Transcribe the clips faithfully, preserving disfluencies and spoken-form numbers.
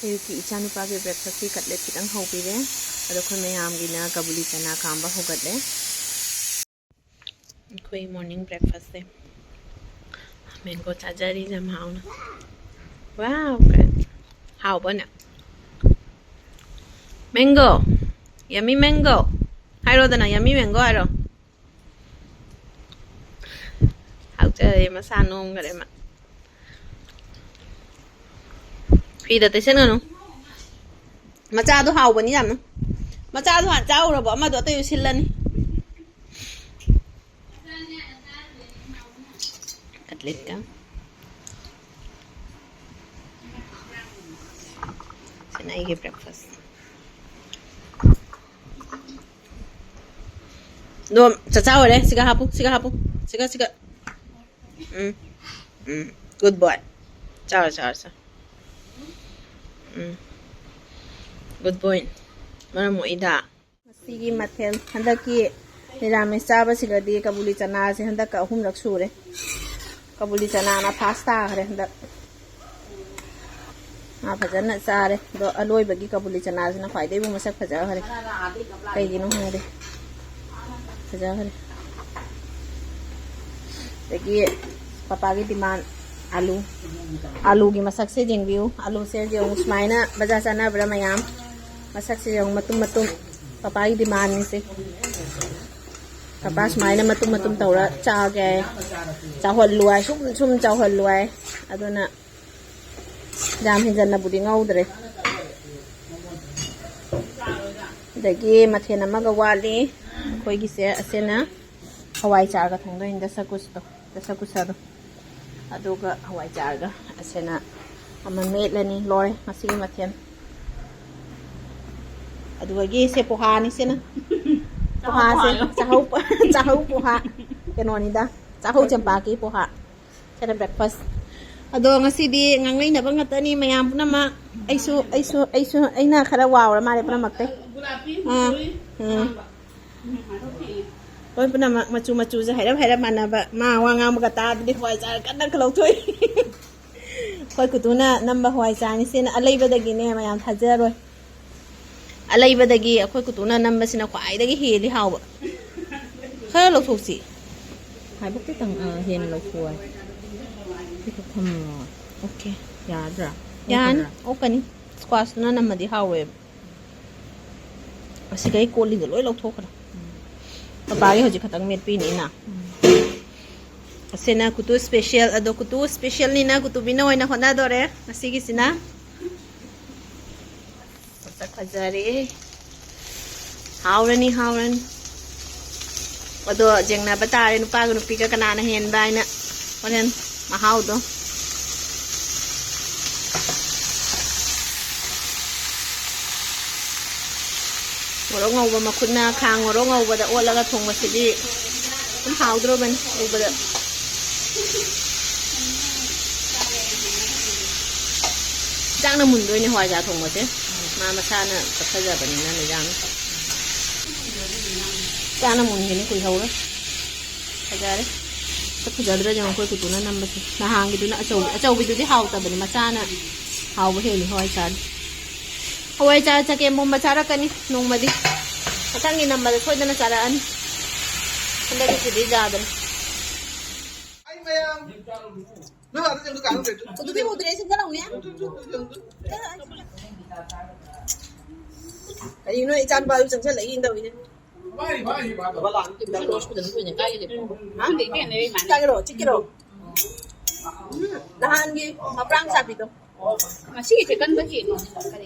ꯑꯌꯨꯛꯀꯤ ꯏꯆꯥꯅꯨꯄꯥꯒꯤ breakfastꯀꯤ cutlet ꯈꯤꯇꯪ ꯍꯧꯕꯤꯔꯦ꯫ ꯑꯗꯣ ꯑꯩꯈꯣꯏ ꯃꯌꯥꯝꯒꯤꯅ ꯀꯕꯨꯂꯤ ꯆꯅꯥ ꯀꯥꯝꯕ ꯍꯧꯒꯠꯂꯦ꯫ ꯑꯩꯈꯣꯏ morning breakfastꯁꯦ mango ꯆꯥꯖꯔꯤ ꯌꯥꯝ ꯍꯥꯎꯅ꯫ Wow, ꯍꯥꯎꯕꯅꯦ꯫ Mango, yummy mango꯫ ꯍꯥꯏꯔꯣꯗꯅ, yummy mango ꯍꯥꯏꯔꯣ꯫ ꯍꯥꯎꯖꯔꯦ, ꯃꯁꯥ ꯅꯣꯝꯈꯔꯦ ꯃꯥ꯫ ꯐꯤꯗ ꯇꯩꯁꯟꯒꯅꯨ꯫ ꯃꯆꯥꯗꯣ ꯍꯥꯎꯕꯅꯤ ꯌꯥꯝꯅ꯫ ꯃꯆꯥꯗꯣ ꯍꯥꯟꯅ ꯆꯥꯎꯔꯕꯣ? ꯑꯃꯗꯣ ꯑꯇꯩꯗꯨ ꯁꯤꯜꯂꯅꯤ꯫ Cutletꯀ꯫ ꯁꯤꯅ ꯑꯩꯒꯤ breakfast꯫ ꯑꯗꯣ ꯆꯥꯛꯆꯥ ꯑꯣꯏꯔꯦ꯫ ꯁꯤꯒ ꯍꯥꯞꯄꯨ, ꯁꯤꯒ ꯍꯥꯞꯄꯨ꯫ ꯁꯤꯒ, ꯁꯤꯒ꯫ ꯎꯝ꯫ ꯎꯝ꯫ Good boy꯫ ꯆꯥꯔꯣ, ꯆꯥꯔꯣ, ꯆꯥꯔꯣ꯫ ꯎꯝ꯫ Good boy꯫ ꯃꯔꯝ ꯃꯣꯛꯏꯗ꯫ ꯉꯁꯤꯒꯤ ꯃꯊꯦꯜ, ꯍꯟꯗꯛꯀꯤ ꯅꯤꯔꯥꯃꯤꯁ ꯆꯥꯕꯁꯤꯒꯗꯤ ꯀꯕꯨꯂꯤ ꯆꯅꯥꯁꯦ ꯍꯟꯗꯛꯀ ꯑꯍꯨꯝꯂꯛ ꯁꯨꯔꯦ꯫ ꯀꯕꯨꯂꯤ ꯆꯅꯥꯅ first ꯇꯥꯈ꯭ꯔꯦ ꯍꯟꯗꯛ꯫ ꯃꯥ ꯐꯖꯅ ꯆꯥꯔꯦ꯫ ꯑꯗꯣ ꯑꯂꯣꯏꯕꯒꯤ ꯀꯕꯨꯂꯤ ꯆꯅꯥꯁꯤꯅ ꯈ꯭ꯋꯥꯏꯗꯒꯤꯕꯨ ꯃꯁꯛ ꯐꯖꯈ꯭ꯔꯦ꯫ ꯀꯩꯒꯤꯅꯣ ꯈꯪꯗꯦ꯫ ꯐꯖꯈ꯭ꯔꯦ꯫ ꯑꯗꯒꯤ ꯄꯄꯥꯒꯤ demand ꯑꯂꯨ꯫ ꯑꯂꯨꯒꯤ ꯃꯁꯛꯁꯦ ꯌꯦꯡꯕꯤꯌꯨ꯫ ꯑꯂꯨꯁꯦ ꯌꯦꯡꯉꯨ, ꯁꯨꯃꯥꯏꯅ ꯕꯖꯥꯔ ꯆꯥꯟꯅꯕ꯭ꯔꯥ ꯃꯌꯥꯝ? ꯃꯁꯛꯁꯦ ꯌꯦꯡꯉꯨ, ꯃꯇꯨꯝ ꯃꯇꯨꯝ꯫ ꯄꯄꯥꯒꯤ demandꯅꯤꯁꯦ꯫ ꯄꯄꯥ ꯁꯨꯃꯥꯏꯅ ꯃꯇꯨꯝ ꯃꯇꯨꯝ ꯇꯧꯔ ꯆꯥꯒꯦ꯫ ꯆꯥꯎꯍꯜꯂꯨ ꯍꯥꯏ, ꯁꯨꯝ ꯁꯨꯝ ꯆꯥꯎꯍꯜꯂꯨ ꯍꯥꯏ꯫ ꯑꯗꯨꯅ ꯌꯥꯝ ꯍꯦꯟꯖꯟꯅꯕꯨꯗꯤ ꯉꯧꯗ꯭ꯔꯦ꯫ ꯑꯗꯒꯤ ꯃꯊꯦꯜ ꯑꯃꯒ ꯋꯥꯠꯂꯤ꯫ ꯑꯩꯈꯣꯏꯒꯤꯁꯦ ꯑꯁꯤꯅ ꯍꯋꯥꯏ ꯆꯥꯔꯒ ꯊꯣꯡꯗꯣꯏꯅꯤ, ꯗꯁꯀꯨꯁꯇꯣ, ꯗꯁꯀꯨꯁꯗꯣ꯫ ꯑꯗꯨꯒ ꯍꯋꯥꯏ ꯆꯥꯔꯒ ꯑꯁꯤꯅ ꯑꯃ ꯃꯦꯠꯂꯅꯤ꯫ ꯂꯣꯏꯔꯦ ꯉꯁꯤꯒꯤ ꯃꯊꯦꯜ꯫ ꯑꯗꯨꯗꯒꯤ ꯁꯦ ꯄꯣꯍꯥꯅꯤ ꯁꯤꯅ꯫ ꯄꯣꯍꯥꯁꯦ ꯆꯥꯍꯧ ꯄꯣꯍꯥ꯫ ꯆꯥꯍꯧ ꯄꯣꯍꯥ꯫ ꯀꯩꯅꯣꯅꯤꯗ, ꯆꯥꯍꯧ ꯆꯦꯝꯄꯥꯛꯀꯤ ꯄꯣꯍꯥ꯫ ꯁꯤꯅ breakfast꯫ ꯑꯗꯣ ꯉꯁꯤꯗꯤ ꯉꯥꯡꯅꯩꯅꯕ ꯉꯥꯛꯇꯅꯤ ꯃꯌꯥꯝ ꯄꯨꯝꯅꯃꯛ꯫ ꯑꯩꯁꯨ, ꯑꯩꯁꯨ, ꯑꯩꯁꯨ, ꯑꯩꯅ ꯈꯔ ꯋꯥꯎꯔ ꯃꯥꯜꯂꯦ ꯄꯨꯝꯅꯃꯛꯇꯩ꯫ ꯑꯥ, ꯎꯝ꯫ ꯂꯣꯏ ꯄꯨꯝꯅꯃꯛ ꯃꯆꯨ ꯃꯆꯨꯁꯦ ꯍꯥꯏꯔꯞ ꯍꯥꯏꯔꯞ ꯃꯥꯟꯅꯕ꯫ ꯃꯥ ꯋꯥ ꯉꯥꯡꯕꯒ ꯇꯥꯗ꯭ꯔꯗꯤ ꯍꯋꯥꯏꯖꯥꯔ ꯀꯟꯅ ꯂꯧꯊꯣꯛꯏ꯫ ꯑꯩꯈꯣꯏ ꯀꯨꯇꯨꯅ ꯅꯝꯕ ꯍꯋꯥꯏ ꯆꯥꯅꯤ꯫ ꯁꯤꯅ ꯑꯂꯩꯕꯗꯒꯤꯅꯦ, ꯃꯌꯥꯝ ꯊꯥꯖꯔꯣꯏ꯫ ꯑꯂꯩꯕꯗꯒꯤ ꯑꯩꯈꯣꯏ ꯀꯨꯇꯨꯅ ꯅꯝꯕꯁꯤꯅ ꯈ꯭ꯋꯥꯏꯗꯒꯤ ꯍꯦꯜꯂꯤ ꯍꯥꯎꯕ꯫ ꯈꯔ ꯂꯧꯊꯣꯛꯁꯤ꯫ ꯍꯥꯏꯕ ꯈꯤꯇꯪ, ꯑ, ꯍꯦꯟꯅ ꯂꯧꯊꯣꯛꯑꯣ꯫ ꯁꯤ ꯈꯛ ꯊꯝꯃꯣ꯫ ꯑꯣꯀꯦ꯫ ꯌꯥꯗ꯭ꯔꯥ? ꯌꯥꯅꯤ꯫ ꯑꯣꯛꯀꯅꯤ꯫ ꯁ꯭ꯀ꯭ꯋꯥꯁꯇꯨꯅ ꯅꯝꯃꯗꯤ ꯍꯥꯎꯔꯣꯏꯕ꯫ ꯑꯁꯤꯗꯩ ꯀꯣꯜꯂꯤꯗꯣ ꯂꯣꯏ ꯂꯧꯊꯣꯛꯈ꯭ꯔꯣ꯫ ꯄꯄꯥꯒꯤ ꯍꯧꯖꯤꯛ ꯈꯛꯇꯪ ꯃꯦꯠꯄꯤꯅꯤꯅ꯫ ꯑꯁꯤꯅ ꯀꯨꯇꯨ ꯁ꯭ꯄꯦꯁꯤꯌꯦꯜ꯫ ꯑꯗꯣ ꯀꯨꯇꯨ ꯁ꯭ꯄꯦꯁꯤꯌꯦꯜꯅꯤꯅ ꯀꯨꯇꯨꯕꯤꯅ ꯑꯣꯏꯅ ꯍꯣꯠꯅꯗꯣꯔꯦ ꯉꯁꯤꯒꯤꯁꯤꯅ꯫ ꯃꯁꯛ ꯐꯖꯔꯦ꯫ ꯍꯥꯎꯔꯅꯤ, ꯍꯥꯎꯔꯅꯤ꯫ ꯑꯗꯣ ꯌꯦꯡꯅꯕ ꯇꯥꯔꯦ, ꯅꯨꯄꯥꯒ ꯅꯨꯄꯤꯒ ꯀꯅꯥꯅ ꯍꯦꯟꯕ ꯍꯥꯏꯅ꯫ ꯍꯣꯔꯦꯟ ꯃꯍꯥꯎꯗꯣ꯫ ꯃꯣꯔꯣꯛ ꯉꯧꯕ ꯃꯈꯨꯠꯅ ꯈꯥꯡ ꯃꯣꯔꯣꯛ ꯉꯧꯕꯗ ꯑꯣꯠꯂꯒ ꯊꯣꯡꯕꯁꯤꯗꯤ ꯑꯗꯨꯝ ꯍꯥꯎꯗ꯭ꯔꯣꯕꯅꯤ ꯎꯕꯗ꯫ ꯆꯥꯛꯅ ꯃꯨꯟꯗꯣꯏꯅꯦ ꯍꯋꯥꯏꯖꯥꯔ ꯊꯣꯡꯕꯁꯦ꯫ ꯃꯥ ꯃꯁꯥꯅ ꯇꯞꯊꯖꯕꯅꯤꯅ ꯃꯦꯗꯥꯝ꯫ ꯆꯥꯛꯅ ꯃꯨꯟꯒꯅꯤ ꯀꯨꯏꯍꯧꯔꯣꯏ꯫ ꯐꯖꯔꯦ꯫ ꯁꯛ ꯐꯖꯗ꯭ꯔꯥ ꯌꯦꯡꯉꯣ ꯑꯩꯈꯣꯏ ꯀꯨꯇꯨꯅ ꯅꯝꯕꯁꯦ꯫ ꯅꯍꯥꯟꯒꯤꯗꯨꯅ ꯑꯆꯧꯕꯤ-, ꯑꯆꯧꯕꯤꯗꯨꯗꯤ ꯍꯥꯎꯇꯕꯅꯤ, ꯃꯆꯥꯅ ꯍꯥꯎꯕ ꯍꯦꯜꯂꯤ ꯍꯋꯥꯏ ꯆꯥꯔꯗꯤ꯫ ꯍꯋꯥꯏ ꯆꯥꯔ ꯆꯒꯦꯝ ꯄꯣꯝꯕ ꯆꯥꯔꯛꯀꯅꯤ ꯅꯣꯡꯃꯗꯤ꯫ ꯃꯊꯪꯒꯤ ꯅꯝꯕꯗ ꯁꯣꯏꯗꯅ ꯆꯥꯔꯛꯑꯅꯤ꯫ ꯍꯟꯗꯛꯀꯤꯁꯤꯗꯤ ꯌꯥꯗ꯭ꯔꯦ꯫ ꯀꯩꯅꯣ ꯏꯆꯥ ꯅꯨꯄꯥꯗꯨ ꯆꯪꯁꯜꯂꯛꯏꯅ ꯇꯧꯔꯤꯁꯦ꯫ ꯆꯥꯒꯦꯔꯣ? ꯆꯤꯛꯀꯦꯔꯣ? ꯎꯝ, ꯅꯍꯥꯟꯒꯤ ꯃꯄ꯭ꯔꯥꯡ ꯆꯥꯕꯤꯗꯣ꯫ ꯉꯁꯤꯒꯤꯁꯦ ꯀꯟꯕ ꯍꯦꯜꯂꯤ꯫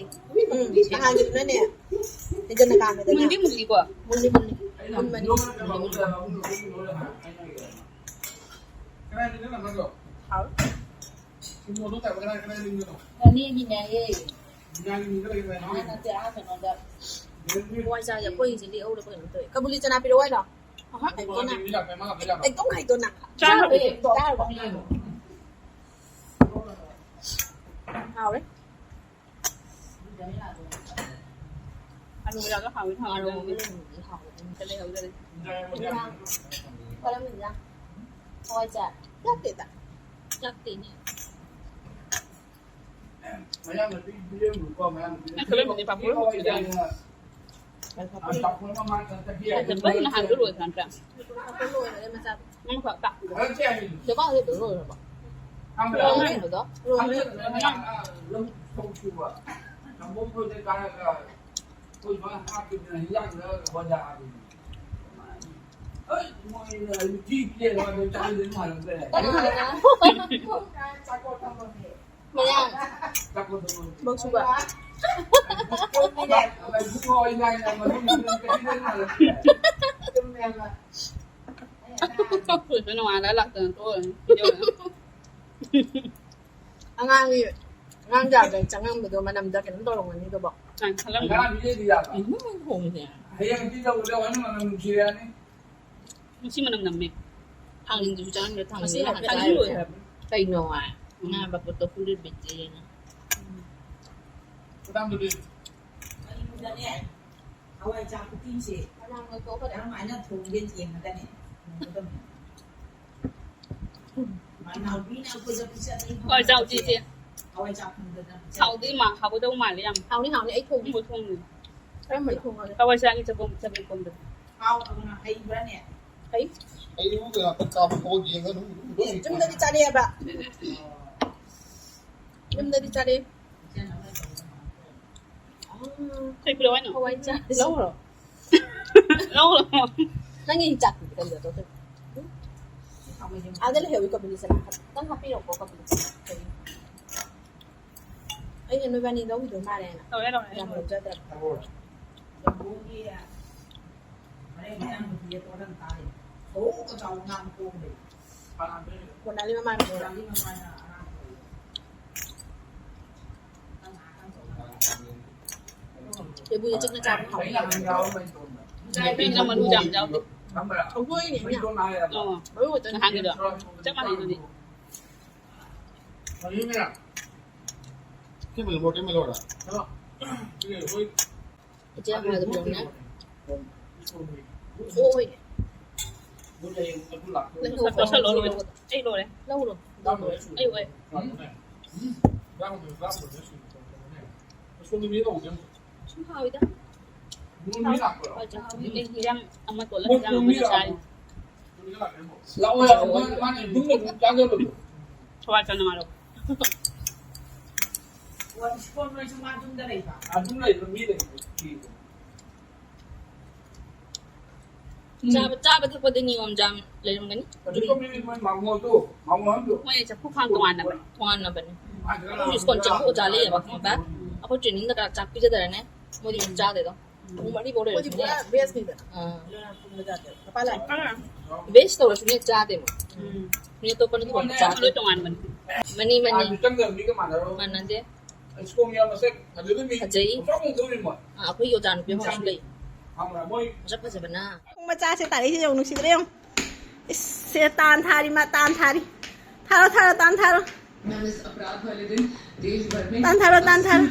ꯎꯝ, ꯅꯍꯥꯟꯒꯤꯗꯨꯅꯅꯦ, ꯍꯦꯟꯖꯟꯅ ꯀꯥꯝꯃꯦꯗꯅ꯫ ꯃꯨꯟꯗꯤ ꯃꯨꯜꯂꯤꯀꯣ? ꯃꯨꯜꯂꯤ, ꯃꯨꯜꯂꯤ꯫ ꯃꯨꯟꯕꯅꯤ꯫ ꯍꯥꯎ꯫ ꯍꯋꯥꯏꯖꯥꯔꯁꯦ ꯑꯩꯈꯣꯏꯒꯤꯁꯦ ꯂꯦꯛꯍꯧꯔꯕ ꯀꯩꯅꯣꯝ ꯇꯧꯋꯦ꯫ ꯀꯕꯨꯂꯤ ꯆꯅꯥ ꯄꯤꯔꯛꯑꯣ ꯍꯥꯏꯔꯣ? ꯑꯍ, ꯀꯩꯅꯣꯅ꯫ ꯂꯩꯇꯣꯅ꯫ ꯆꯥꯔꯕꯣ? ꯆꯥꯔꯕꯣ? ꯍꯥꯎꯔꯦ꯫ ꯑꯂꯨꯒ ꯍꯥꯎꯋꯤ, ꯍꯥꯎꯋꯤ꯫ ꯂꯩꯍꯧꯗ꯭ꯔꯦ꯫ ꯏꯟꯖꯥꯡ꯫ ꯀꯔꯝꯕ ꯏꯟꯖꯥꯡ? ꯍꯋꯥꯏꯖꯥꯔ꯫ ꯌꯥꯛꯇꯦꯗ꯫ ꯌꯥꯛꯇꯦꯅꯦ꯫ ꯃꯌꯥꯝꯅ ꯄꯤꯕꯤꯔꯝꯃꯨꯀꯣ, ꯃꯌꯥꯝꯅ ꯄꯤꯕꯤꯔꯝꯃꯨꯀꯣ꯫ ꯅꯪ ꯈꯜꯂꯝꯃꯤꯅꯦ ꯄꯥꯐꯣꯔ ꯑꯃ ꯄꯤꯖꯒꯦ꯫ ꯄꯥꯐꯣꯔ ꯃꯃꯥꯡꯗ ꯆꯠꯈꯤ ꯍꯥꯏꯕ꯫ ꯅꯠꯇꯦ, ꯅꯍꯥꯟꯗꯣ ꯂꯣꯏꯈ꯭ꯔ ꯅꯠꯇ꯭ꯔꯥ? ꯄꯥꯐꯣꯔ ꯂꯣꯏꯈ꯭ꯔꯦ, ꯃꯆꯥ꯫ ꯅꯪ ꯈꯛ ꯇꯥꯛꯄꯤꯔꯣ꯫ ꯂꯣꯏꯈ꯭ꯔꯕꯣ? ꯈꯪꯕ꯭ꯔꯥ? ꯂꯣꯏꯈ꯭ꯔꯦ꯫ ꯂꯧ ꯊꯣꯛꯈꯤꯕ꯫ ꯅꯝꯕꯣꯜ ꯈꯣꯏꯗ ꯀꯥꯔꯒ ꯑꯩꯈꯣꯏ ꯁꯨꯃꯥꯏꯅ ꯍꯥꯞꯈꯤꯗꯅ ꯍꯤꯟꯖꯥꯡꯗ ꯕꯖꯥꯔꯗꯅꯤ꯫ ꯑꯩ ꯃꯣꯏꯅ ꯊꯤ ꯄꯤꯔꯦ ꯍꯥꯏꯕꯗ ꯆꯥꯛꯍꯟꯗꯅ ꯃꯥꯜꯂꯝꯗ꯭ꯔꯦ꯫ ꯀꯅꯥꯅ? ꯆꯥꯛꯀꯣꯠ ꯊꯝꯃꯝꯃꯦ꯫ ꯃꯌꯥꯡ꯫ ꯆꯥꯛꯀꯣꯠ ꯊꯝꯃꯝꯃꯦ꯫ ꯊꯕꯛ ꯁꯨꯕ꯫ ꯑꯩ ꯏꯕꯨꯡꯉꯣ ꯏꯅꯥꯏꯅ ꯃꯅꯨꯡꯗ ꯀꯩꯁꯨ ꯃꯥꯜꯂꯝꯗ꯭ꯔꯦ꯫ ꯆꯨꯝꯃꯦꯕ꯫ ꯅꯣꯡꯉꯥꯜꯂ ꯂꯥꯛꯇꯅ ꯇꯣꯛꯑꯅꯤ꯫ ꯑꯉꯥꯡꯒꯤ, ꯑꯉꯥꯡ ꯖꯥꯔꯗ ꯆꯪꯉꯝꯕꯗꯣ ꯃꯅꯝꯗ ꯀꯩꯅꯣꯝ ꯇꯧꯔꯝꯒꯅꯤ ꯑꯗꯨꯕꯣ꯫ ꯅꯪ ꯈꯜꯂꯝꯒꯅꯤ꯫ ꯉꯔꯥꯡ ꯄꯤꯖꯩꯗꯤ ꯌꯥꯕ꯫ ꯀꯩꯅꯣ ꯃꯣꯏ ꯊꯣꯡꯉꯤꯁꯦ? ꯍꯌꯦꯡ ꯄꯤꯖꯕꯗ ꯍꯣꯔꯦꯟ ꯃꯅꯝ ꯅꯨꯡꯁꯤꯔꯛꯑꯅꯤ꯫ ꯉꯁꯤ ꯃꯅꯝ ꯅꯝꯃꯦ꯫ ꯊꯥꯡꯖꯤꯡꯗꯨꯁꯨ ꯆꯥꯅꯤꯡꯗ꯭ꯔꯦ, ꯊꯥꯡꯖꯤꯡ ꯉꯁꯤ ꯍꯥꯏꯐꯦꯠ ꯍꯥꯞꯆꯤꯜꯂꯣ ꯆꯥꯔꯨꯔꯦ꯫ ꯍꯥꯏꯕ꯫ ꯀꯩꯅꯣ ꯍꯥꯏ? ꯎꯝ꯫ ꯑꯉꯥꯡꯕ ꯄꯣꯠꯇꯣ ꯐꯨꯜ ꯕꯤꯠꯁꯦ ꯌꯦꯡꯉꯣ꯫ ꯈꯨꯗꯥꯡꯗꯨꯗꯤ꯫ ꯀꯔꯤꯒꯨꯝꯕꯗꯅꯦ, ꯍꯋꯥꯏ ꯆꯥꯛ ꯈꯨꯊꯤꯁꯦ ꯀꯔꯝꯍꯥꯏꯅ ꯊꯣꯡꯒꯦ ꯌꯦꯡꯉꯒꯅꯦ ꯊꯣꯡꯒꯗꯕꯅꯦ꯫ ꯃꯅꯥꯎꯕꯤꯅ ꯑꯩꯈꯣꯏꯗ ꯄꯤꯖꯕꯤ ꯍꯣꯏ, ꯆꯥꯎ, ꯆꯦ, ꯆꯦ꯫ ꯍꯋꯥꯏ ꯆꯥꯛ ꯐꯪꯗꯗꯅ ꯄꯤꯖꯕꯤ꯫ ꯍꯥꯎꯗꯤ ꯃꯥ-, ꯍꯥꯎꯒꯗꯧ ꯃꯥꯜꯂꯦ ꯌꯥꯝ꯫ ꯍꯥꯎꯅꯤ, ꯍꯥꯎꯅꯤ, ꯑꯩ ꯊꯣꯡꯒꯦ꯫ ꯅꯪꯕꯨ ꯊꯣꯡꯉꯨ꯫ ꯀꯔꯝꯕꯅꯣ? ꯑꯩ ꯊꯣꯡꯉꯒꯦ꯫ ꯍꯋꯥꯏ ꯆꯥꯛꯀꯤ ꯆꯒꯦꯝ, ꯆꯒꯦꯝ ꯄꯣꯝꯕꯗꯣ꯫ ꯍꯥꯎꯕ꯭ꯔꯥ? ꯍꯩꯕ꯭ꯔꯥꯅꯦ? ꯍꯩ꯫ ꯑꯩ ꯏꯃꯨꯡꯗ ꯉꯥꯛꯇ ꯀꯥꯞꯄ ꯊꯕꯛ ꯌꯦꯡꯉ ꯑꯗꯨꯝ ꯂꯣꯏ ꯑꯦ, ꯌꯨꯝꯗꯗꯤ ꯆꯥꯔꯛꯑꯦꯕ꯫ ꯌꯨꯝꯗꯗꯤ ꯆꯥꯔꯛꯑꯦ꯫ ꯀꯩ ꯄꯤꯔꯛꯑꯣ ꯍꯥꯏꯅꯣ? ꯍꯋꯥꯏ ꯆꯥꯔꯁꯤ꯫ ꯂꯧꯔꯣ? ꯂꯧꯔꯣ? ꯅꯪꯒꯤ ꯍꯤꯡꯆꯥꯛꯇꯨꯗꯤ ꯀꯩꯅꯣ ꯇꯧꯗꯣꯏ? ꯑꯥꯗ ꯂꯩꯍꯧꯋꯤ ꯀꯣꯕꯤ ꯂꯤꯁ ꯑꯃ ꯈꯛꯇꯪ ꯍꯥꯞꯄꯤꯔꯛꯑꯣꯀꯣ, ꯀꯣꯕꯤ ꯂꯤꯁ ꯑꯃ ꯈꯛꯇꯪ꯫ ꯑꯩꯅ ꯅꯣꯏꯕꯥꯅꯤ ꯂꯧꯈꯤꯗꯣꯏ ꯃꯥꯜꯂꯦꯅ ꯇꯧꯔꯦ, ꯇꯧꯔꯦ, ꯌꯥꯝ ꯇꯧꯔꯦ꯫ ꯂꯧꯖꯗ꯭ꯔꯕ꯫ ꯃꯣꯅꯥꯂꯤ ꯃꯃꯥꯟꯅꯕꯤ꯫ ꯀꯦꯕꯨ ꯌꯦꯆꯤꯛꯅ ꯆꯥꯕ ꯍꯥꯎꯋꯤ ꯌꯥꯝꯅ꯫ ꯅꯥꯄꯤꯅ ꯃꯔꯨ ꯌꯥꯝ ꯌꯥꯎꯗꯦ꯫ ꯁꯧꯒ꯭ꯔꯤꯅꯦ ꯑꯩꯅ꯫ ꯑꯣ꯫ ꯃꯔꯨ ꯈꯛꯇꯅꯦ꯫ ꯅꯍꯥꯟꯒꯤꯗꯣ꯫ ꯆꯞ ꯃꯥꯟꯅꯩꯗꯨꯗꯤ꯫ ꯁꯤ ꯃꯦꯜꯂꯣ, ꯁꯤ ꯃꯦꯜꯂꯣꯔꯥ? ꯏꯆꯦ ꯑꯃꯗ ꯄꯤꯔꯝꯃꯦ꯫ ꯑꯣꯏ꯫ ꯂꯩꯍꯧꯕ꯫ ꯂꯧꯁꯜꯂꯣ, ꯂꯣꯏꯔꯦ꯫ ꯑꯩ ꯂꯣꯏꯔꯦ꯫ ꯂꯧꯔꯣ꯫ ꯑꯩ ꯑꯣꯏ꯫ ꯆꯥꯝꯃꯗꯨꯁꯨ ꯆꯥꯝꯃꯗꯨꯁꯨ ꯁꯨꯝ ꯇꯧꯔꯛꯀꯅꯨꯅꯦ꯫ ꯁꯣꯝꯗ ꯃꯤ ꯇꯧꯕꯁꯦ ꯌꯥꯝ ꯁꯨꯝ ꯍꯥꯎꯏꯗ꯫ ꯃꯣꯏ ꯃꯤ ꯂꯥꯛꯄ꯭ꯔꯣ? ꯍꯣꯏ, ꯆꯥꯛꯍꯥꯎ꯫ ꯃꯤ ꯍꯤꯟꯖꯥꯡ ꯑꯃ ꯇꯣꯠꯂ ꯃꯣꯏ ꯍꯤꯟꯖꯥꯡ ꯃꯤ ꯑꯃ ꯂꯥꯛꯄ꯭ꯔꯣ? ꯆꯥꯔꯤ꯫ ꯃꯤ ꯂꯥꯛꯄ꯭ꯔꯣ? ꯂꯥꯛꯑꯣ, ꯂꯥꯛꯑꯣ꯫ ꯃꯥꯅ, ꯃꯥꯅ ꯑꯗꯨꯝ ꯑꯗꯨꯝ ꯆꯥꯖꯕꯗꯣ꯫ ꯍꯋꯥꯏ ꯆꯅꯥ ꯃꯔꯨ꯫ ꯋꯥꯟꯁꯀꯣꯟ ꯅꯣꯏꯁꯨ ꯃꯥ ꯌꯨꯝꯗ ꯂꯩꯕ? ꯑꯗꯨꯝ ꯂꯩꯕ, ꯃꯤ ꯂꯩꯕ꯫ ꯎꯝ꯫ ꯆꯥꯕ, ꯆꯥꯕ ꯊꯛꯄꯗ ꯅꯤꯌꯣꯝ ꯌꯥꯝ ꯂꯩꯔꯝꯒꯅꯤ꯫ ꯑꯗꯨꯒ ꯃꯤ, ꯃꯣꯏ ꯃꯥꯃꯣꯗꯣ, ꯃꯥꯃꯣ ꯑꯍꯟꯗꯣ꯫ ꯃꯣꯏ ꯆꯐꯨ ꯈꯥꯡ ꯇꯣꯉꯥꯟꯅꯕ, ꯇꯣꯉꯥꯟꯅꯕꯅꯤ꯫ ꯑꯩꯈꯣꯏꯁꯨ ꯁ꯭ꯀꯨꯜ ꯆꯠꯄ ꯑꯣꯖꯥ ꯂꯩꯌꯦꯕ, ꯈꯪꯕ꯭ꯔꯥ? ꯑꯩꯈꯣꯏ ꯇ꯭ꯔꯦꯅꯤꯡꯗ ꯀꯅꯥ ꯆꯥꯛ ꯄꯤꯖꯗꯔꯅꯦ꯫ ꯃꯣꯏꯗꯤ ꯆꯥꯛ ꯆꯥꯗꯦꯗꯣ꯫ ꯄꯨꯡ ꯃꯔꯤ ꯐꯥꯎ ꯃꯣꯏꯗꯤ ꯂꯩꯔꯁꯨꯅꯦ꯫ ꯄꯨꯔꯥ ꯚꯦꯖꯅꯤꯗꯅ꯫ ꯑꯥ꯫ ꯂꯣꯏꯅ ꯄꯨꯟꯕ ꯖꯥꯠꯇ꯫ ꯃꯄꯥ ꯂꯥꯛꯑꯦ꯫ ꯚꯦꯖ ꯇꯧꯔꯁꯨꯅꯦ ꯆꯥꯗꯦ ꯃꯣꯏ꯫ ꯎꯝ꯫ ꯃꯤ ꯑꯇꯣꯞꯄꯅ ꯊꯣꯡꯕ ꯆꯥꯗꯦ꯫ ꯂꯣꯏ ꯇꯣꯉꯥꯟꯕꯅꯤ꯫ Money, money. ꯑꯥ, ꯃꯤꯆꯪꯗ ꯃꯤꯒ ꯃꯥꯟꯅꯔꯣꯏ꯫ ꯃꯥꯟꯅꯗꯦ꯫ ꯁ꯭ꯀꯨꯜꯒꯤ ꯃꯁꯛ ꯐꯖꯗꯕꯤ ꯐꯖꯩ꯫ ꯃꯆꯥ ꯑꯃꯨꯛ ꯊꯣꯛꯏ ꯃꯣꯏ꯫ ꯑꯥ, ꯑꯩꯈꯣꯏ ꯑꯣꯖꯥ ꯅꯨꯄꯤ ꯑꯃꯁꯨ ꯂꯩ꯫ ꯈꯪꯕ꯭ꯔꯥ? ꯃꯣꯏ ꯃꯁꯛ ꯐꯖꯕꯅ꯫ ꯄꯨꯡ ꯃꯆꯥꯁꯦ ꯇꯥꯔꯛꯏꯁꯦ ꯌꯦꯡꯉꯨ, ꯅꯨꯡꯁꯤꯗ꯭ꯔꯦ ꯌꯦꯡꯉꯨ꯫ ꯏꯁ, ꯁꯦ ꯇꯥꯟ ꯊꯥꯔꯤ, ꯃꯥ ꯇꯥꯟ ꯊꯥꯔꯤ꯫ ꯊꯥꯔꯣ, ꯊꯥꯔꯣ, ꯇꯥꯟ ꯊꯥꯔꯣ꯫ ꯇꯥꯟ ꯊꯥꯔꯣ, ꯇꯥꯟ ꯊꯥꯔꯣ꯫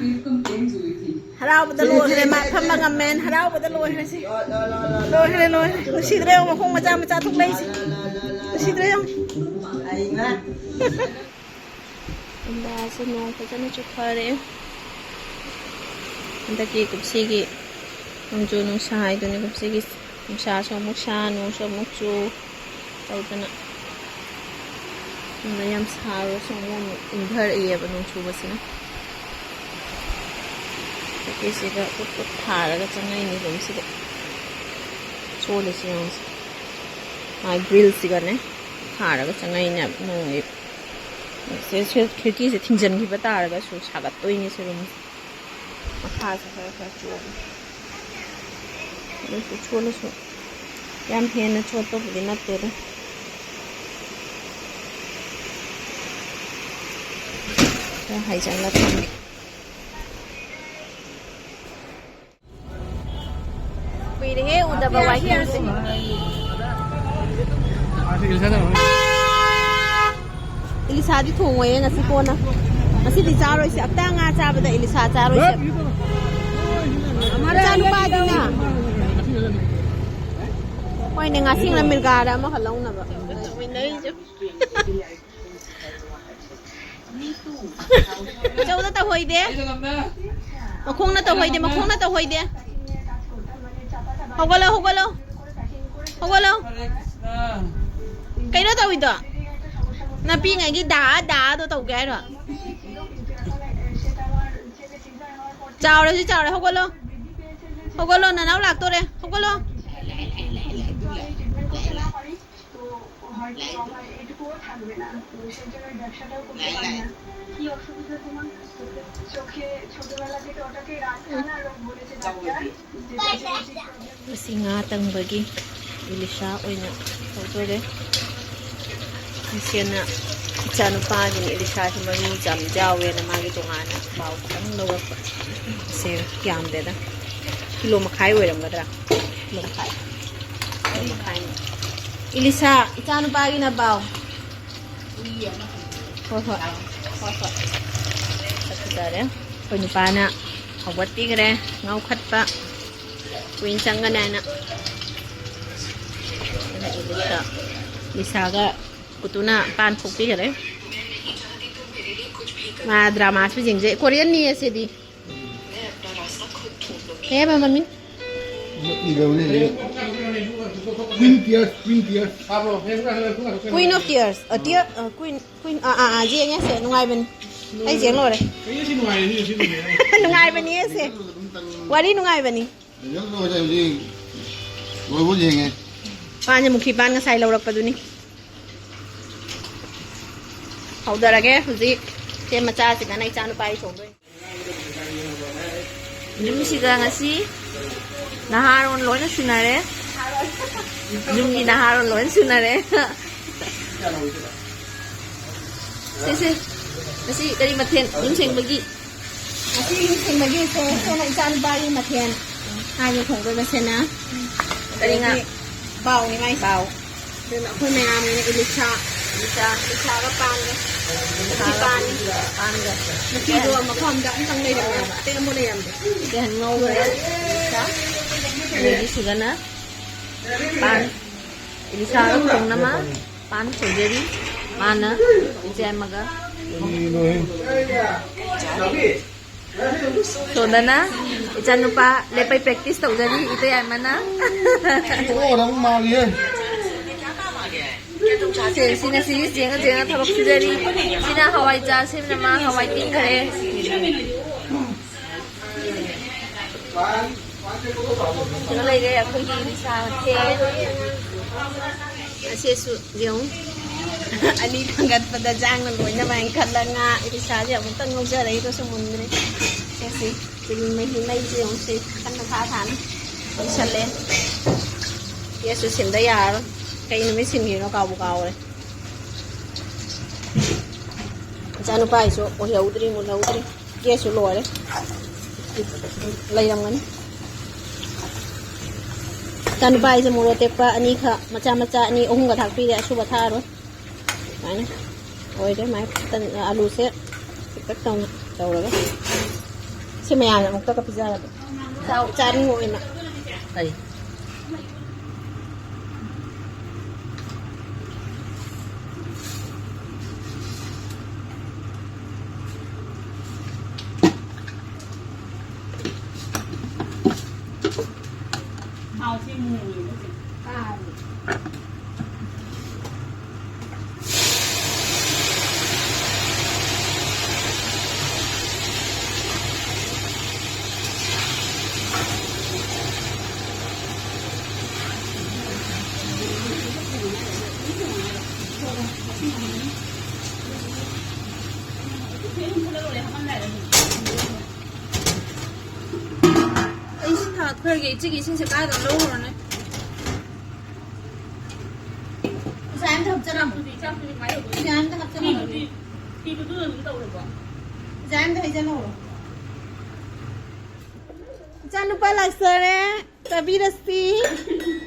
ꯍꯔꯥꯎꯕꯗ ꯂꯣꯏꯈ꯭ꯔꯦ, ꯃꯥ ꯐꯝꯕ ꯉꯝꯃꯦꯅ ꯍꯔꯥꯎꯕꯗ ꯂꯣꯏꯈ꯭ꯔꯦ ꯁꯤ꯫ ꯂꯣꯏꯈ꯭ꯔꯦ, ꯂꯣꯏꯈ꯭ꯔꯦ꯫ ꯅꯨꯡꯁꯤꯗ꯭ꯔꯦ ꯌꯦꯡꯉꯨ, ꯃꯈꯣꯡ ꯃꯆꯥ ꯃꯆꯥ ꯊꯣꯛꯂꯛꯏꯁꯦ꯫ ꯅꯨꯡꯁꯤꯗ꯭ꯔꯦ ꯌꯦꯡꯉꯨ꯫ ꯏꯟꯗꯤꯌꯥꯁꯦ ꯅꯣꯡ ꯐꯖꯅ ꯆꯨꯊꯔꯦ꯫ ꯍꯟꯗꯛꯀꯤ ꯀꯨꯝꯁꯤꯒꯤ ꯅꯣꯡꯖꯨ ꯅꯨꯡꯁꯥ ꯍꯥꯏꯗꯨꯅꯤ꯫ ꯀꯨꯝꯁꯤꯒꯤ ꯅꯨꯡꯁꯥꯁꯨ ꯑꯃꯨꯛ ꯁꯥ, ꯅꯣꯡꯁꯨ ꯑꯃꯨꯛ ꯆꯨ ꯇꯧꯗꯅ꯫ ꯑꯗꯨꯅ ꯌꯥꯝ ꯁꯥꯔꯁꯨ ꯑꯃꯨꯛ, ꯑꯃꯨꯛ ꯏꯪꯊꯔꯛꯏꯑꯕ ꯅꯣꯡ ꯆꯨꯕꯁꯤꯅ꯫ ꯇꯦꯛꯀꯤꯁꯤꯒ ꯄꯨꯠ ꯄꯨꯠ ꯊꯥꯔꯒ ꯆꯪꯉꯛꯏꯅꯤ ꯀꯨꯝꯁꯤꯗꯤ꯫ ꯆꯣꯠꯂꯤꯁꯤ ꯌꯦꯡꯉꯨꯁꯦ꯫ ꯃꯥꯒꯤ ꯒ꯭ꯔꯤꯜꯁꯤꯒꯅꯦ ꯊꯥꯔꯒ ꯆꯪꯉꯛꯏꯅꯦꯕ ꯅꯣꯡꯒꯤ꯫ ꯁꯦ, ꯁꯦ, ꯈꯤꯔꯀꯤꯁꯦ ꯊꯤꯡꯖꯤꯟꯈꯤꯕ ꯇꯥꯔꯒꯁꯨ ꯁꯥꯒꯠꯇꯣꯏꯅꯤ ꯁꯤ ꯔꯨꯝꯁꯦ꯫ ꯃꯈꯥꯁꯦ ꯈꯔ ꯈꯔ ꯆꯣꯠꯂꯤ꯫ ꯑꯗꯨꯁꯨ ꯆꯣꯠꯂꯁꯨ ꯌꯥꯝ ꯍꯦꯟꯅ ꯆꯣꯠꯄꯕꯨꯗꯤ ꯅꯠꯇꯦꯗ꯫ ꯈꯔ ꯍꯥꯏꯖꯜꯂ ꯊꯝꯒꯦ꯫ ꯀꯨꯏꯔꯦꯍꯦ ꯎꯗꯕ ꯋꯥꯏꯈꯨꯁꯦ꯫ ꯏꯂꯤꯁꯥꯗꯤ ꯊꯣꯡꯉꯣꯏꯌꯦ ꯉꯁꯤ ꯀꯣꯟꯅ꯫ ꯉꯁꯤꯗꯤ ꯆꯥꯔꯣꯏꯁꯦ꯫ ꯑꯝꯇ ꯉꯥ ꯆꯥꯕꯗ ꯏꯂꯤꯁꯥ ꯆꯥꯔꯣꯏꯁꯦ꯫ ꯃꯆꯥꯅꯨꯄꯥꯗꯤꯅ꯫ ꯍꯣꯏꯅꯦ, ꯉꯥꯁꯤꯡꯅ ꯃꯤꯔꯒꯥꯗ ꯑꯃꯈꯛ ꯂꯧꯅꯕ꯫ ꯇꯧꯃꯤꯟꯅꯔꯤꯁꯦ꯫ ꯃꯤ ꯇꯨ꯫ ꯍꯣꯏꯗꯦ꯫ ꯃꯈꯣꯡꯅ ꯇꯧꯍꯣꯏꯗꯦ, ꯃꯈꯣꯡꯅ ꯇꯧꯍꯣꯏꯗꯦ꯫ ꯍꯧꯒꯠꯂꯣ, ꯍꯧꯒꯠꯂꯣ꯫ ꯍꯧꯒꯠꯂꯣ꯫ ꯀꯩꯅꯣ ꯇꯧꯋꯤꯗꯣ? ꯅꯥꯄꯤꯉꯩꯒꯤ ꯗꯥ ꯗꯥꯗꯣ ꯇꯧꯒꯦ ꯍꯥꯏꯔꯣ? ꯆꯥꯎꯔꯁꯨ ꯆꯥꯎꯔꯦ, ꯍꯧꯒꯠꯂꯣ꯫ ꯍꯧꯒꯠꯂꯣ, ꯅꯅꯥꯎ ꯂꯥꯛꯇꯣꯔꯦ꯫ ꯍꯧꯒꯠꯂꯣ꯫ ꯃꯁꯤ ꯉꯥ ꯇꯪꯕꯒꯤ ꯏꯂꯤꯁꯥ ꯑꯣꯏꯅ ꯇꯧꯗꯣꯔꯦ꯫ ꯏꯆꯦꯅ ꯏꯆꯥꯅꯨꯄꯥꯒꯤꯅꯤ ꯏꯂꯤꯁꯥꯁꯤ ꯃꯔꯨ ꯌꯥꯝ ꯌꯥꯎꯋꯦꯅ ꯃꯥꯒꯤ ꯇꯣꯉꯥꯟꯅ ꯄꯥꯎ ꯈꯤꯇꯪ ꯂꯧꯔꯛꯄ꯫ ꯁꯦ ꯌꯥꯝꯗꯦꯗ꯫ ꯀꯤꯂꯣ ꯃꯈꯥꯏ ꯑꯣꯏꯔꯝꯒꯗ꯭ꯔꯥ? ꯀꯤꯂꯣ ꯃꯈꯥꯏ꯫ ꯀꯤꯂꯣ ꯃꯈꯥꯏꯅꯤ꯫ ꯏꯂꯤꯁꯥ, ꯏꯆꯥꯅꯨꯄꯥꯒꯤꯅ ꯄꯥꯎ꯫ ꯍꯣꯏ, ꯍꯣꯏ꯫ ꯍꯣꯏ, ꯍꯣꯏ꯫ ꯆꯠꯈꯤꯗꯔꯦ꯫ ꯑꯩꯈꯣꯏ ꯅꯨꯄꯥꯅ ꯍꯧꯒꯠꯄꯤꯈ꯭ꯔꯦ꯫ ꯉꯥꯎꯈꯠꯄ꯫ ꯀꯨꯏꯅ ꯆꯪꯒꯅꯤ ꯍꯥꯏꯅ꯫ ꯑꯗꯨꯅ ꯏꯂꯤꯁꯥ-, ꯏꯂꯤꯁꯥꯒ ꯀꯨꯇꯨꯅ ꯄꯥꯟ ꯐꯣꯛꯄꯤꯈꯔꯦ꯫ ꯃꯥ ꯗ꯭ꯔꯃꯥꯁꯨ ꯌꯦꯡꯖꯩ꯫ ꯀꯣꯔꯤꯌꯟꯅꯤ ꯑꯁꯤꯗꯤ꯫ ꯀꯩ ꯍꯥꯏꯕ ꯃꯃꯤꯡ? Queen tears, queen tears. Queen of Tears. Uh, tear, uh, queen, queen, ah, ah, ah, ꯌꯦꯡꯉꯦ ꯁꯦ, ꯅꯨꯡꯉꯥꯏꯕꯅꯤ꯫ ꯑꯩ ꯌꯦꯡ ꯂꯣꯏꯔꯦ꯫ ꯅꯨꯡꯉꯥꯏꯕꯅꯤ ꯁꯦ꯫ ꯋꯥꯔꯤ ꯅꯨꯡꯉꯥꯏꯕꯅꯤ꯫ ꯃꯥꯁꯦ ꯃꯨꯈꯤ ꯄꯥꯟ ꯉꯁꯥꯏ ꯂꯧꯔꯛꯄꯗꯨꯅꯤ꯫ ꯍꯧꯗꯔꯒꯦ ꯍꯧꯖꯤꯛ꯫ ꯁꯦ ꯃꯆꯥꯁꯤꯒꯅ ꯏꯆꯥ ꯅꯨꯄꯥꯒꯤ ꯊꯣꯡꯗꯣꯏꯅꯤ꯫ ꯌꯨꯝꯁꯤꯒ ꯉꯁꯤ ꯅꯍꯥꯔꯣꯟ ꯂꯣꯏꯅ ꯁꯨꯅꯔꯦ꯫ ꯌꯨꯝꯒꯤ ꯅꯍꯥꯔꯣꯟ ꯂꯣꯏꯅ ꯁꯨꯅꯔꯦ꯫ ꯁꯦ, ꯁꯦ꯫ ꯉꯁꯤ ꯀꯔꯤ ꯃꯊꯦꯜ? ꯌꯨꯝ ꯁꯦꯡꯕꯒꯤ꯫ ꯉꯁꯤ ꯌꯨꯝ ꯁꯦꯡꯕꯒꯤ ꯁꯦ, ꯁꯦꯅ ꯏꯆꯥ ꯅꯨꯄꯥꯒꯤ ꯃꯊꯦꯜ꯫ ꯍꯥꯏꯒꯦ ꯊꯣꯡꯗꯣꯏꯕ ꯁꯦꯅ꯫ ꯀꯔꯤ ꯉꯥ? ꯑꯗꯒꯤ ꯕꯥꯎꯅꯤ ꯃꯥꯏ꯫ ꯕꯥꯎ꯫ ꯑꯗꯨꯅ ꯑꯩꯈꯣꯏ ꯃꯌꯥꯝꯒꯤꯅ ꯏꯂꯤꯁꯥ꯫ ꯏꯂꯤꯁꯥ꯫ ꯏꯂꯤꯁꯥꯒ ꯄꯥꯟꯒ꯫ ꯃꯨꯈꯤ ꯄꯥꯟ꯫ ꯄꯥꯟꯒ꯫ ꯃꯨꯈꯤꯗꯣ ꯃꯐꯝ ꯑꯝꯗ ꯑꯝꯇꯪ ꯂꯩꯔꯝꯃꯦꯕ꯫ ꯑꯇꯩ ꯑꯃꯐꯥꯎ ꯂꯩꯔꯝꯗꯦ꯫ ꯏꯆꯦ ꯍꯟ ꯉꯧꯈ꯭ꯔꯦ꯫ ꯏꯂꯤꯁꯥ꯫ ꯑꯗꯒꯤ ꯁꯤꯒꯅ ꯄꯥꯟ꯫ ꯏꯂꯤꯁꯥꯒ ꯈꯣꯡꯅꯃ ꯄꯥꯟ ꯁꯣꯏꯖꯔꯤ꯫ ꯃꯥꯅ ꯏꯆꯦ ꯑꯃꯒ꯫ ꯀꯔꯤꯅꯣꯍꯦ? ꯁꯣꯝꯗꯅ ꯏꯆꯥꯅꯨꯄꯥ ꯂꯦꯞꯄꯩ practice ꯇꯧꯖꯔꯤ, ꯏꯇꯩ ꯌꯥꯏꯃꯅ꯫ ꯑꯣ, ꯅꯪ ꯃꯥꯜꯂꯤꯍꯦ꯫ ꯁꯦ, ꯁꯤꯅ ꯁꯤ ꯌꯦꯡꯉ ꯌꯦꯡꯉ ꯊꯕꯛ ꯁꯨꯖꯔꯤ꯫ ꯁꯤꯅ ꯍꯋꯥꯏ ꯆꯥ ꯁꯦꯝꯅ ꯃꯥ ꯍꯋꯥꯏ ꯇꯤꯡꯈꯔꯦ꯫ ꯁꯤꯗ ꯂꯩꯔꯦ ꯑꯩꯈꯣꯏꯒꯤ ꯏꯂꯤꯁꯥ ꯃꯊꯦꯜ꯫ ꯑꯁꯤꯁꯨ ꯌꯦꯡꯉꯨ꯫ ꯑꯅꯤ ꯊꯥꯡꯒꯠꯄꯗ ꯆꯥꯡꯅ ꯂꯣꯏꯅ ꯃꯥꯏꯅ ꯈꯜꯂ ꯉꯥ ꯏꯂꯤꯁꯥꯁꯦ ꯑꯃꯨꯛꯇꯪ ꯉꯧꯖꯔꯛꯏꯗꯨꯁꯨ ꯃꯨꯟꯗ꯭ꯔꯤ꯫ ꯁꯦ ꯁꯤ ꯆꯤꯅꯤ ꯃꯍꯤ ꯃꯩꯁꯦ ꯌꯦꯡꯉꯨ ꯁꯤ ꯀꯟꯅ ꯊꯥ ꯊꯥꯅ ꯂꯣꯏꯁꯜꯂꯦ꯫ ꯒꯦꯁꯁꯨ ꯁꯤꯟꯗ ꯌꯥꯔꯔꯣꯏ꯫ ꯀꯩ ꯅꯨꯃꯤꯠ ꯁꯤꯟꯈꯤꯕꯅꯣ ꯀꯥꯎꯕꯨ ꯀꯥꯎꯔꯦ꯫ ꯏꯆꯥꯅꯨꯄꯥꯒꯤꯁꯨ ꯑꯣꯏꯍꯧꯗ꯭ꯔꯤ, ꯃꯨꯜꯍꯧꯗ꯭ꯔꯤ꯫ ꯒꯦꯁꯁꯨ ꯂꯣꯏꯔꯦ꯫ ꯂꯩꯔꯝꯒꯅꯤ꯫ ꯏꯆꯥꯅꯨꯄꯥꯒꯤꯁꯦ ꯃꯣꯔꯣꯛ ꯑꯇꯦꯛꯄ ꯑꯅꯤꯈꯛ, ꯃꯆꯥ ꯃꯆꯥ ꯑꯅꯤ ꯑꯍꯨꯝꯒ ꯊꯥꯛꯄꯤꯔꯦ, ꯑꯁꯨꯕ ꯊꯥꯛꯑꯔꯣꯏ꯫ ꯁꯨꯃꯥꯏꯅ ꯑꯣꯏꯔꯦ꯫ ꯃꯥꯏ ꯇꯟ-, ꯑꯂꯨꯁꯦ ꯄꯤꯛꯇꯛ ꯇꯧꯅ ꯇꯧꯔꯒ ꯁꯤ ꯃꯌꯥꯝꯅ ꯑꯃꯨꯛꯇꯒ ꯄꯤꯖꯔꯒꯦ꯫ ꯆꯥꯎ-, ꯆꯥꯅꯤꯡꯉꯣ ꯏꯃꯥ꯫ ꯀꯔꯤ? ꯑꯩ ꯏꯁꯤꯡ ꯊꯥꯒꯠꯈ꯭ꯔꯒꯦ꯫ ꯏꯆꯦꯒꯤ ꯏꯁꯤꯡꯁꯦ ꯀꯥꯏꯗꯅꯣ ꯂꯧꯔꯨꯔꯅꯦ꯫ ꯏꯆꯥ ꯑꯝꯇ ꯍꯥꯞꯆꯔꯝꯃꯣ꯫ ꯏꯆꯥ ꯑꯝꯇ ꯍꯥꯞꯆꯔꯝꯃꯣ꯫ ꯏꯆꯥ ꯑꯝꯇ ꯍꯩꯖꯜꯍꯧꯔꯣ꯫ ꯏꯆꯥ ꯅꯨꯄꯥ ꯂꯥꯛꯆꯔꯦ꯫ ꯆꯥꯕꯤꯔꯁꯤ꯫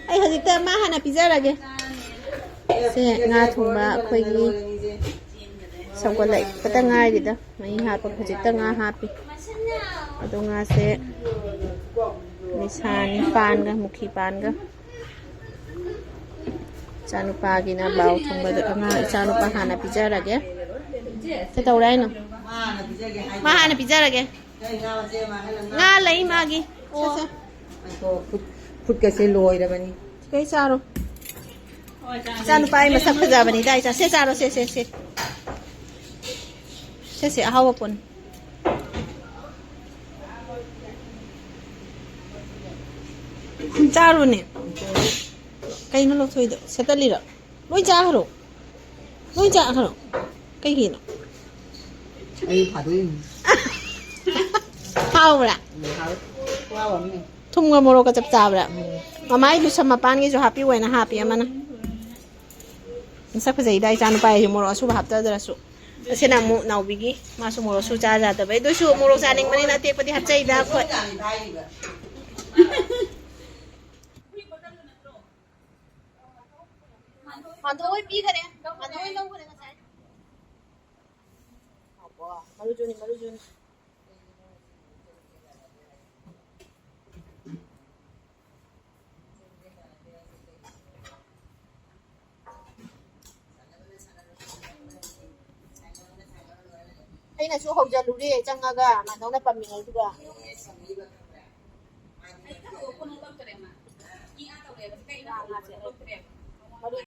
ꯑꯩ ꯍꯧꯖꯤꯛꯇ ꯃꯥ ꯍꯥꯟꯅ ꯄꯤꯖꯔꯒꯦ꯫ ꯁꯦ, ꯉꯥ ꯊꯣꯡꯕ ꯑꯩꯈꯣꯏꯒꯤ ꯁꯧꯒꯠꯂꯛꯄꯗ ꯉꯥꯏꯔꯤꯗ꯫ ꯃꯍꯤ ꯍꯥꯞꯄ ꯍꯧꯖꯤꯛꯇ ꯉꯥ ꯍꯥꯞꯄꯤ꯫ ꯑꯗꯣ ꯉꯥꯁꯦ ꯂꯤꯁꯥꯅꯤ ꯄꯥꯟꯒ ꯃꯨꯈꯤ ꯄꯥꯟꯒ꯫ ꯏꯆꯥꯅꯨꯄꯥꯒꯤꯅ ꯕꯥꯎ ꯊꯣꯡꯕꯗ ꯑꯉꯥꯡ ꯏꯆꯥꯅꯨꯄꯥ ꯍꯥꯟꯅ ꯄꯤꯖꯔꯒꯦ꯫ ꯀꯩꯗꯧꯔꯦ ꯍꯥꯏꯅꯣ? ꯃꯥ ꯍꯥꯟꯅ ꯄꯤꯖꯔꯒꯦ꯫ ꯀꯩ ꯉꯥ ꯃꯆꯦ ꯑꯃ ꯍꯥꯏꯅ ꯉꯥ ꯉꯥ ꯂꯩ ꯃꯥꯒꯤ꯫ ꯑꯣ꯫ ꯁꯦ, ꯁꯦ꯫ ꯉꯥꯏꯈꯣ, ꯈꯨꯠ-, ꯈꯨꯠꯀꯁꯦ ꯂꯣꯏꯔꯕꯅꯤ꯫ ꯀꯩ ꯆꯥꯔꯣ? ꯏꯆꯥ ꯅꯨꯄꯥꯒꯤ ꯃꯁꯛ ꯐꯖꯕꯅꯤꯗ, ꯏꯆꯥ꯫ ꯁꯦ ꯆꯥꯔꯣ, ꯁꯦ, ꯁꯦ, ꯁꯦ꯫ ꯁꯦ, ꯁꯦ, ꯑꯍꯥꯎꯕ ꯄꯣꯠꯅꯤ꯫ ꯆꯥꯔꯨꯅꯦ꯫ ꯀꯩꯅꯣ ꯂꯧꯊꯣꯛꯏꯗꯣ? ꯁꯦꯠꯇꯠꯂꯤꯔꯣ? ꯂꯣꯏ ꯆꯥꯈ꯭ꯔꯣ꯫ ꯂꯣꯏ ꯆꯥꯈ꯭ꯔꯣ꯫ ꯀꯩꯒꯤꯅꯣ? ꯑꯩ ꯊꯥꯗꯣꯛꯏꯅꯤ꯫ ꯍꯥꯎꯕ꯭ꯔꯥ? ꯎꯝ, ꯍꯥꯎꯋꯦ꯫ ꯈꯨꯍꯥꯎ ꯑꯃꯅꯤ꯫ ꯊꯨꯝꯒ ꯃꯣꯔꯣꯛꯀ ꯆꯞ ꯆꯥꯕ꯭ꯔꯥ? ꯎꯝ꯫ ꯃꯃꯥꯏ ꯂꯨꯁꯝ ꯃꯄꯥꯟꯒꯤꯁꯨ ꯍꯥꯞꯄꯤꯌꯨ ꯍꯥꯏꯅ ꯍꯥꯞꯄꯤ ꯑꯃꯅ꯫ ꯃꯁꯛ ꯐꯖꯩꯗ ꯏꯆꯥ ꯅꯨꯄꯥ ꯍꯥꯏꯁꯦ ꯃꯣꯔꯣꯛ ꯑꯁꯨꯕ ꯍꯥꯞꯇꯗ꯭ꯔꯁꯨ꯫ ꯑꯁꯤꯅ ꯑꯃꯨꯛ ꯅꯥꯎꯕꯤꯒꯤ, ꯃꯥꯁꯨ ꯃꯣꯔꯣꯛ ꯑꯁꯨ ꯆꯥ ꯌꯥꯗꯕ꯫ ꯑꯗꯨꯏꯁꯨ ꯃꯣꯔꯣꯛ ꯆꯥꯅꯤꯡꯕꯅꯤꯅ ꯑꯇꯦꯛꯄꯗꯤ ꯍꯥꯞꯆꯩꯗ ꯑꯩꯈꯣꯏ꯫ ꯃꯥꯟꯊꯣꯏ ꯄꯤꯈꯔꯦ꯫ ꯃꯥꯟꯊꯣꯏ ꯂꯧꯈꯔꯦ ꯉꯁꯥꯏ꯫ ꯃꯔꯨꯖꯨꯅꯤ, ꯃꯔꯨꯖꯨꯅꯤ꯫ ꯑꯩꯅꯁꯨ ꯍꯧꯖꯤꯜꯂꯨꯔꯦ ꯆꯪꯉꯒ, ꯃꯥꯙꯧꯅ ꯄꯝꯃꯤꯉꯩꯗꯨꯒ꯫ ꯃꯔꯨ